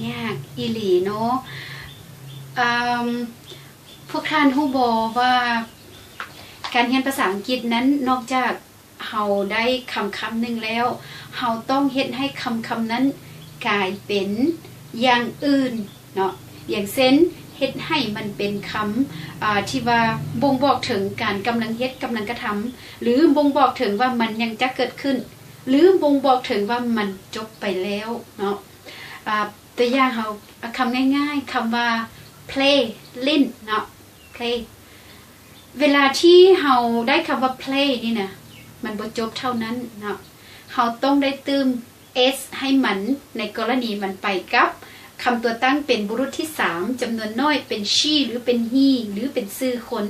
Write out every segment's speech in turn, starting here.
ຍາກອີ່ຫຼີເນາະ. ເອີ່ມ ພວກທ່ານຮູ້ບໍ່ວ່າ ການຮຽນພາສາອັງກິດນັ້ນ ນອກຈາກເຮົາໄດ້ຄຳຄຳໜຶ່ງແລ້ວ, ເຮົາຕ້ອງເຮັດໃຫ້ຄຳຄຳນັ້ນກາຍເປັນຢ່າງອື່ນເນາະ, ຢ່າງເຊັ່ນ ເຮັດໃຫ້ມັນເປັນຄຳ ອາ ທີ່ວ່າບົ່ງບອກເຖິງການກຳລັງເຮັດ, ກຳລັງກະທຳ ຫຼື ບົ່ງບອກເຖິງວ່າມັນຍັງຈະເກີດຂຶ້ນ ຫຼື ບົ່ງບອກເຖິງວ່າມັນຈົບໄປແລ້ວເນາະ. ອາ ຕົວຢ່າງເຮົາ ອາ ຄຳງ່າຍໆ ຄຳວ່າ ເພລ ຫຼິ້ນເນາະ, ເພລ. ເວລາທີ່ເຮົາໄດ້ຄຳວ່າ ເພລ ນີ້ນະ ມັນບໍ່ຈົບເທົ່ານັ້ນເນາະ, ເຮົາຕ້ອງໄດ້ຕື່ມ ເອສ ໃຫ້ມັນ ໃນກໍລະນີມັນໄປກັບຄຳຕົວຕັ້ງເປັນບຸລຸດທີສາມ ຈຳນວນນ້ອຍ ເປັນ ຊີ ຫຼື ເປັນ ຮີ ຫຼື ເປັນຊື່ຄົນ.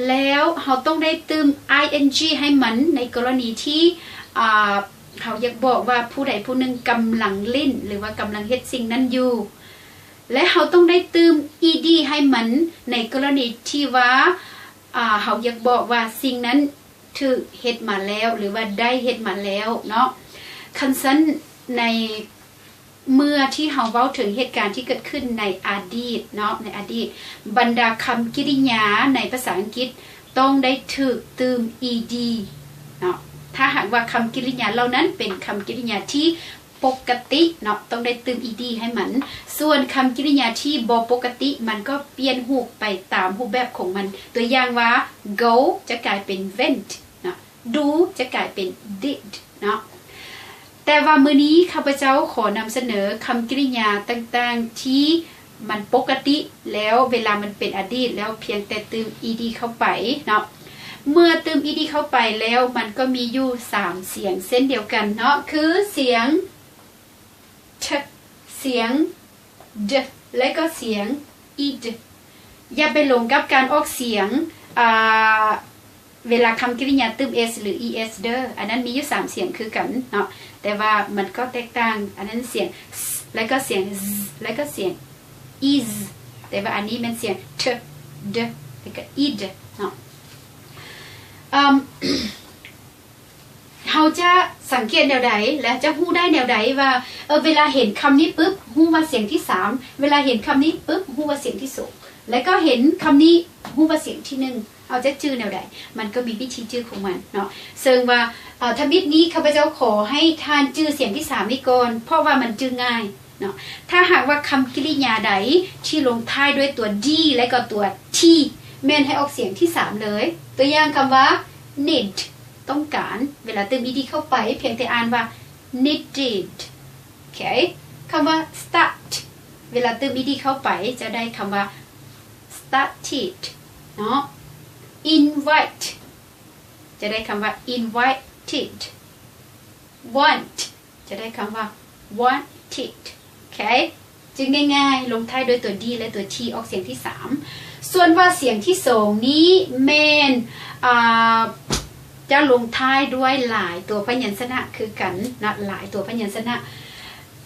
ແລ້ວເຮົາຕ້ອງໄດ້ຕື່ມ ໄອເອັນຈີ ໃຫ້ມັນ ໃນກໍລະນີທີ່ ອາ ເຮົາຢາກບອກວ່າຜູ້ໃດຜູ້ໜຶ່ງກຳລັງຫຼິ້ນ ຫຼືວ່າກຳລັງເຮັດສິ່ງນັ້ນຢູ່. ແລະ ເຮົາຕ້ອງໄດ້ຕື່ມ ອີດີ ໃຫ້ມັນ ໃນກໍລະນີທີ່ວ່າ ອາ ເຮົາຢາກບອກວ່າສິ່ງນັ້ນຖືກເຮັດມາແລ້ວ ຫຼືວ່າໄດ້ເຮັດມາແລ້ວເນາະ. ຄັນຊັ້ນ ໃນ ເມື່ອທີ່ເຮົາເວົ້າເຖິງເຫດການທີ່ເກີດຂຶ້ນໃນອະດີດເນາະ, ໃນອະດີດ, ບັນດາຄຳກິລິຍາໃນພາສາອັງກິດຕ້ອງໄດ້ຖືກຕື່ມ ອີດີ ເນາະ. ຖ້າຫາກວ່າຄຳກິລິຍາເຫຼົ່ານັ້ນເປັນຄຳກິລິຍາທີ່ປົກກະຕິເນາະ, ຕ້ອງໄດ້ຕື່ມ ອີດີ ໃຫ້ມັນ. ສ່ວນຄຳກິລິຍາທີ່ບໍ່ປົກກະຕິ ມັນກໍປ່ຽນຮູບໄປຕາມຮູບແບບຂອງມັນ. ຕົວຢ່າງວ່າ ໂກ ຈະກາຍເປັນ ເວັນ ເນາະ, ດູ ຈະກາຍເປັນ ດິດ ເນາະ. ແຕ່ວ່າມື້ນີ້ຂ້າພະເຈົ້າຂໍນຳສະເໜີຄຳກິລິຍາຕ່າງໆທີ່ມັນປົກກະຕິແລ້ວ, ເວລາມັນເປັນອະດີດແລ້ວ ພຽງແຕ່ຕື່ມ ອີດີ ເຂົ້າໄປເນາະ. ເມື່ອຕື່ມ ອີດີ ເຂົ້າໄປແລ້ວ ມັນກໍມີຢູ່ສາມສຽງເຊັ່ນດຽວກັນເນາະ, ຄືສຽງ ເທ, ສຽງ ເດ ແລະກໍສຽງ ອີດ. ຢ່າໄປຫຼົງກັບການອອກສຽງ ອາ ເວລາຄຳກິລິຍາຕື່ມ ເອສ ຫຼື ອີເອສ ເດີ. ອັນນັ້ນມີຢູ່ສາມສຽງຄືກັນເນາະ, ແຕ່ວ່າມັນກໍແຕກຕ່າງ. ອັນນັ້ນສຽງ ສ ແລະກໍສຽງ ຊ ແລະກໍສຽງ ອີສ, ແຕ່ວ່າອັນນີ້ແມ່ນສຽງ ເທ, ເດ ແລະກໍ ອີດ ເນາະ. ເຮົາຈະສັງເກດແນວໃດ ແລະ ຈະຮູ້ໄດ້ແນວໃດວ່າ ເອີ ເວລາເຫັນຄຳນີ້ປຶບ ຮູ້ວ່າສຽງທີສາມ, ເວລາເຫັນຄຳນີ້ປຶບ ຮູ້ວ່າສຽງທີສອງ, ແລະ ກໍເຫັນຄຳນີ້ ຮູ້ວ່າສຽງທີໜຶ່ງ. ເຮົາຈະຈື່ແນວໃດ? ມັນກໍມີວິທີຈື່ຂອງມັນເນາະ. ເຊິ່ງວ່າ ເອີ ທຳອິດນີ້ ຂ້າພະເຈົ້າຂໍໃຫ້ທ່ານຈື່ສຽງທີສາມນີ້ກ່ອນ, ເພາະວ່າມັນຈື່ງ່າຍເນາະ. ຖ້າຫາກວ່າຄຳກິລິຍາໃດທີ່ລົງທ້າຍດ້ວຍຕົວ ດີ ແລະ ກໍຕົວ ທີ ແມ່ນໃຫ້ອອກສຽງທີສາມເລີຍ. ຕົວຢ່າງຄຳວ່າ ນີດ ຕ້ອງການ, ເວລາຕື່ມ ອີດີ ເຂົ້າໄປ ພຽງແຕ່ອ່ານວ່າ ນີດດີດ. ໂອເຄ, ຄຳວ່າ ສະຕາດ ເວລາຕື່ມ ອີດີ ເຂົ້າໄປ ຈະໄດ້ຄຳວ່າ ສະຕາດດີດ ເນາະ. ອິນໄວດ ຈະໄດ້ຄຳວ່າ ອິນໄວດ. ວອນ ຈະໄດ້ຄຳວ່າ ວອນດິດ. ໂອເຄ, ຈຶ່ງງ່າຍໆ ລົງທ້າຍດ້ວຍຕົວ ດີ ແລະ ຕົວ ທີ ອອກສຽງທີສາມ. ສ່ວນວ່າສຽງທີສອງນີ້ແມ່ນ ອາ ຈະລົງທ້າຍດ້ວຍຫຼາຍຕົວພະຍັນຊະນະຄືກັນເນາະ, ຫຼາຍຕົວພະຍັນຊະນະ.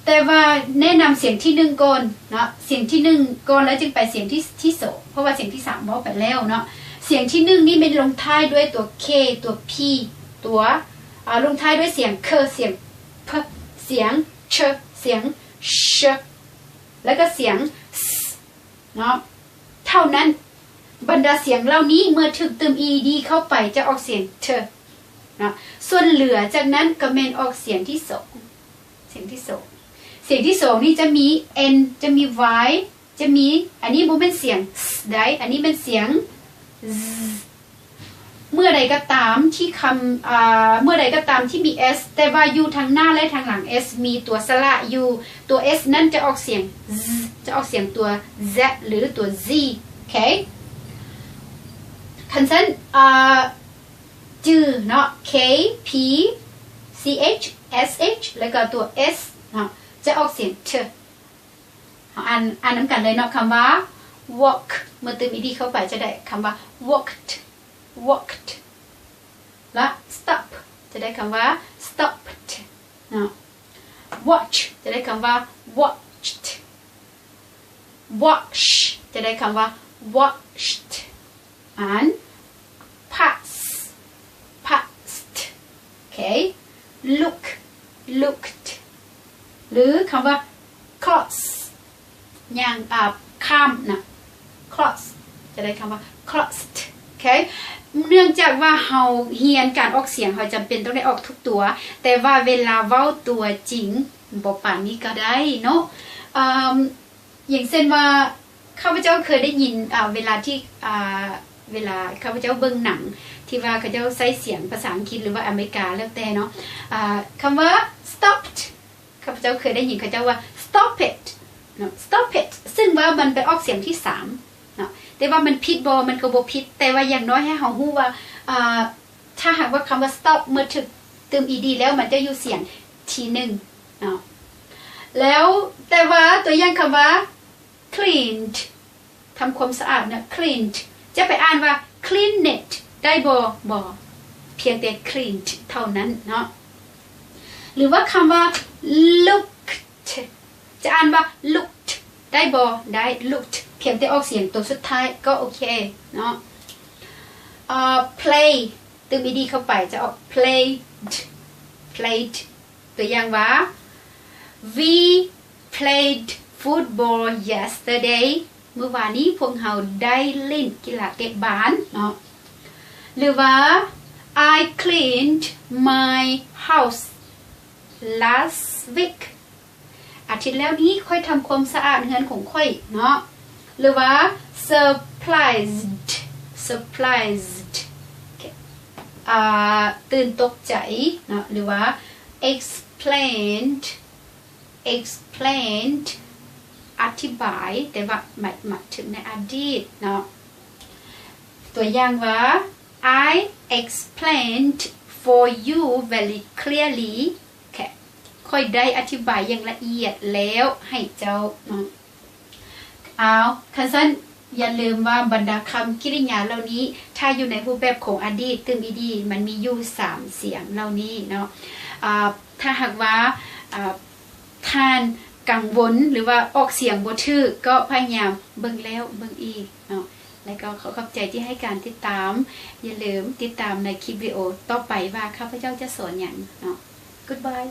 ແຕ່ວ່າແນະນຳສຽງທີໜຶ່ງກ່ອນເນາະ, ສຽງທີໜຶ່ງກ່ອນ ແລ້ວຈຶ່ງໄປສຽງທີ ທີສອງ ເພາະວ່າສຽງທີສາມເວົ້າໄປແລ້ວເນາະ. ສຽງທີໜຶ່ງນີ້ແມ່ນລົງທ້າຍດ້ວຍຕົວ ເຄ ຕົວ ພີ ຕົວ ອາ ລົງທ້າຍດ້ວຍສຽງ ເຄີ ສຽງ ເພ ສຽງ ເຊ ສຽງ ເຊ ແລ້ວກໍສຽງ ສ ເນາະ ເທົ່ານັ້ນ. ບັນດາສຽງເຫຼົ່ານີ້ເມື່ອຖືກຕື່ມ ອີດີ ເຂົ້າໄປຈະອອກສຽງ ເທ ເນາະ, ສ່ວນເຫຼືອຈາກນັ້ນກໍແມ່ນອອກສຽງທີສອງ ສຽງທີສອງ ສຽງທີສອງນີ້ຈະມີ ເອັນ ຈະມີ ວາຍ ຈະມີ ອັນນີ້ບໍ່ແມ່ນສຽງ ສ ໃດ໋, ອັນນີ້ແມ່ນສຽງ ຊ. ເມື່ອໃດກໍຕາມທີ່ຄຳ ອາ ເມື່ອໃດກໍຕາມທີ່ມີ ເອສ ແຕ່ວ່າຢູ່ທາງໜ້າ ແລະ ທາງຫຼັງ ເອສ ມີຕົວສະຫຼະຢູ່, ຕົວ ເອສ ນັ້ນຈະອອກສຽງ ຊ ຈະອອກສຽງຕົວ ແຊັດ ຫຼື ຕົວ ຊີ. ໂອເຄ, ຄັນຊັ້ນ ອາ ຈື່ເນາະ, ເຄ ພີ ຊີເອັດ ເອັສ ເອັດ ແລ້ວກໍຕົວ ເອສ ເນາະ, ຈະອອກສຽງ ເທ. ເຮົາອ່ານ ອ່ານນຳກັນເລີຍເນາະ, ຄຳວ່າ ວອກ ເມື່ອຕື່ມ ອີດີ ເຂົ້າໄປ ຈະໄດ້ຄຳວ່າ ວອກດ ວອກດ ແລະ ສຕັອບ ຈະໄດ້ຄຳວ່າ ສຕັອບດ ເນາະ. ວອດ ຈະໄດ້ຄຳວ່າ ວອດດ ວອດ ຈະໄດ້ຄຳວ່າ ວອດດ ແລະ ພາສ ພາສດ ໂອເຄ, ລຸກ ລຸກດ ຫຼື ຄຳວ່າ cross ຍ່າງ ອາ ຂ້າມນະ cross ຈະໄດ້ຄຳວ່າ crossed ໂອເຄ. ເນື່ອງຈາກວ່າເຮົາຮຽນການອອກສຽງ ເຮົາຈຳເປັນຕ້ອງໄດ້ອອກທຸກຕົວ, ແຕ່ວ່າເວລາເວົ້າຕົວຈິງ ບໍ່ປານນີ້ກໍໄດ້ເນາະ. ເອີ່ມ ຢ່າງເຊັ່ນວ່າ ຂ້າພະເຈົ້າເຄີຍໄດ້ຍິນ ເອີ່ ເວລາທີ່ ເອີ່ ເວລາຂ້າພະເຈົ້າເບິ່ງໜັງທີ່ວ່າເຂົາເຈົ້າໃຊ້ສຽງພາສາອັງກິດ ຫຼືວ່າອາເມລິກາ ແລ້ວແຕ່ເນາະ, ເອີ່ ຄຳວ່າ stopped ຂ້າພະເຈົ້າເຄີຍໄດ້ຍິນເຂົາເຈົ້າວ່າ stop it ເນາະ stop it ຊຶ່ງວ່າມັນໄປອອກສຽງທີສາມເນາະ, ແຕ່ວ່າມັນຜິດບໍ່? ມັນກໍບໍ່ຜິດ, ແຕ່ວ່າຢ່າງໜ້ອຍໃຫ້ເຮົາຮູ້ວ່າ ເອີ່ ຖ້າຫາກວ່າຄຳວ່າ stop ເມື່ອຖືກຕື່ມ ed ແລ້ວ ມັນຈະຢູ່ສຽງທີໜຶ່ງເນາະ. ແລ້ວ ແຕ່ວ່າຕົວຢ່າງຄຳວ່າ cleaned ທຳຄວາມສະອາດເນາະ cleaned ຈະໄປອ່ານວ່າ cleaned ໄດ້ບໍ່? ບໍ່, ພຽງແຕ່ cleaned ເທົ່ານັ້ນເນາະ. ຫຼືວ່າຄຳວ່າ looked ຈະອ່ານວ່າ looked ໄດ້ບໍ່? ໄດ້ looked ພຽງແຕ່ອອກສຽງຕົວສຸດທ້າຍກໍໂອເຄເນາະ. ເອີ່ play ຕື່ມ ed ເຂົ້າໄປ ຈະອອກ played played ຕົວຢ່າງວ່າ We played football yesterday. ມື້ວານນີ້ພວກເຮົາໄດ້ຫຼິ້ນກິລາເຕະບານເນາະ. ຫຼືວ່າ I cleaned my house last week. ອາທິດແລ້ວນີ້ຂ້ອຍທຳຄວາມສະອາດເຮືອນຂອງຂ້ອຍເນາະ. ຫຼືວ່າ surprised surprised ອາ ຕື່ນຕົກໃຈເນາະ. ຫຼືວ່າ explained explained ອະທິບາຍ, ແຕ່ວ່າໝາຍ ໝາຍເຖິງໃນອະດີດເນາະ. ຕົວຢ່າງວ່າ I explained for you very clearly. ແຄ່ ຂ້ອຍໄດ້ອະທິບາຍຢ່າງລະອຽດແລ້ວໃຫ້ເຈົ້າເນາະ. ອ້າວ ຄັນຊັ້ນ ຢ່າລືມວ່າບັນດາຄຳກິລິຍາເຫຼົ່ານີ້ ຖ້າຢູ່ໃນຮູບແບບຂອງອະດີດ ຕື່ມ ed ມັນມີຢູ່ສາມສຽງເຫຼົ່ານີ້ເນາະ. ອາ ຖ້າຫາກວ່າ ອາ ທ່ານກັງວົນ ຫຼືວ່າອອກສຽງບໍ່ຖືກ ກໍພະຍາຍາມເບິ່ງແລ້ວເບິ່ງອີກເນາະ. ແລ້ວກໍຂໍຂອບໃຈທີ່ໃຫ້ການຕິດຕາມ. ຢ່າລືມຕິດຕາມໃນຄລິບວິດີໂອຕໍ່ໄປວ່າຂ້າພະເຈົ້າຈະສອນຫຍັງເນາະ. Goodbye.